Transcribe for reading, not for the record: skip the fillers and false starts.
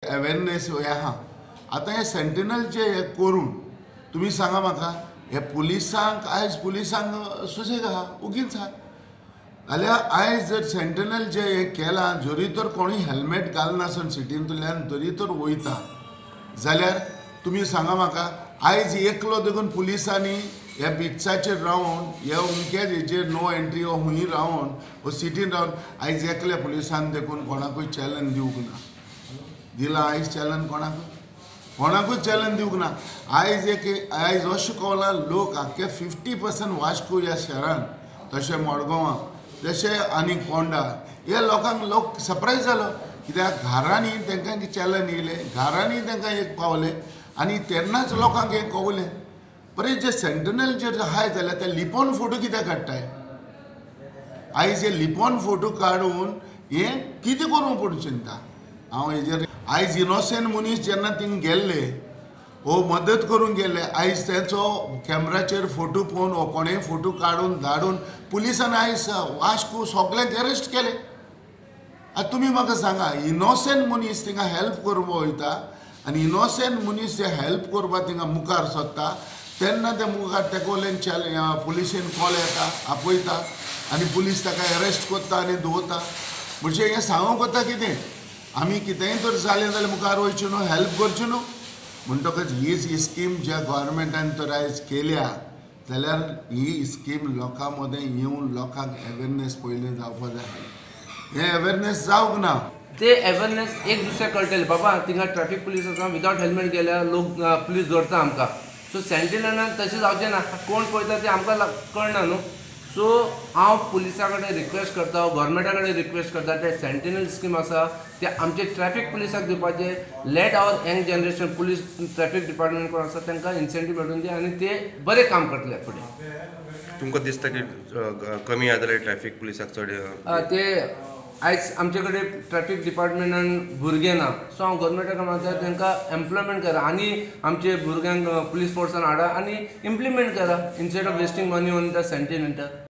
Awareness हें आहा. आतां हे सेंटिनलचे हे करून तुमी सांगा म्हाका, हे पुलिसांक आयज पुलिसांक सुसेग आहा, उगीच आहा. जाल्यार आयज जर सेंटिनल जे हें केलां, जरी तर कोणूय हेल्मेट घालनासून सिटींतल्यान जरी तर वयता जाल्यार तुमी सांगा म्हाका, आयज एकलो देखून पुलिसांनी ह्या बिचाचेर रावन ह्या अमक्याच हेजेर नो एंट्री हो हुंय रावन वो सिटीन रावन आयज एकल्या पुलिसान देखून कोणाकूय चॅलेंज दिवंक ना. दिलां आयज चॅलेंज कोणाकूय? कोणाकूच चॅलेंज दिवंक ना. आयज एक आयज अशें कळ्ळां लोक आख्खे 50% वास्को ह्या शहरान, तशें मडगांवां, तशें आनी फोंडा ह्या लोकांक लोक सरप्रायज जालो, कित्याक घरांनी तांकां चॅलेंज येयलें, घरांनी तांकां एक पावलें आनी तेन्नाच लोकांक हें कवलें. बरें, जे सेंटिनल जे आहाय जाल्यार ते लिपोन फोटो कित्याक काडटाय? आयज हे लिपोन फोटो काडून हें कितें करूंक पूण चिंता हांव हेजेर. आयज इनोसेंट मनीस जेन्ना थिंग गेल्ले वो मदत करूंक गेल्ले, आयज तेंचो कॅमराचेर फोटो पळोवन वो कोणेय फोटो काडून धाडून पुलिसान आयज वास्को सगल्यांक अरेस्ट केले. आतां तुमी म्हाका सांगा, इनोसेंट मनीस थिंगा हेल्प करपा वयता आनी इनोसेंट मनीस ते हेल्प करपा थिंगा मुखार सोदता तेन्ना ते मुखार तेका वयल्यान पुलिसेन कॉल येता, आपयता आनी पुलीस ताका अरेस्ट करता आनी दवरता. म्हणजे हें सांगूंक वता कितें, आमी कितेंय तर जालें जाल्यार मुखार वयचें न्हू, हेल्प करचें न्हू. म्हणटकच ही स्कीम ज्या गव्हर्मेंटान तर आयज केल्या जाल्यार ही स्कीम लोकां मदें येवन लोकांक अवेरनेस पयलीं जावपा जाय. हें अवेरनेस जावंक ना. ते अवेरनेस एक दुसऱ्याक कळटलें, बाबा थिंगा ट्रॅफिक पुलीस आसा, विदावट हेल्मेट गेल्यार लोक पुलीस धरता आमकां. सो सेंटिनलान तशें जावचें ना, कोण पळयता तें आमकां कळना न्हू. सो हांव पुलिसां कडेन रिक्वेस्ट करता, गव्हर्मेंटा कडेन रिक्वेस्ट करता, ते सेंटिनल स्कीम आसा ते आमचे ट्रॅफिक पुलिसाक दिवपाचे. Let our young generation police traffic department कोण आसा तांकां इन्सेंटीव मेळून दी आनी ते बरें काम करतले फुडें. तुमकां दिसता की कमी आसा जाल्यार ट्रॅफिक पुलिसाक चड ते आयज आमचे कडेन ट्रॅफिक डिपार्टमेंटान भुरगे ना. सो हांव गव्हर्मेंटा कडेन मागता तांकां एम्प्लॉयमेंट करा आनी आमचे भुरग्यांक पुलीस फोर्सान हाडा आनी इम्प्लिमेंट करा, instead of wasting money on the sentinel.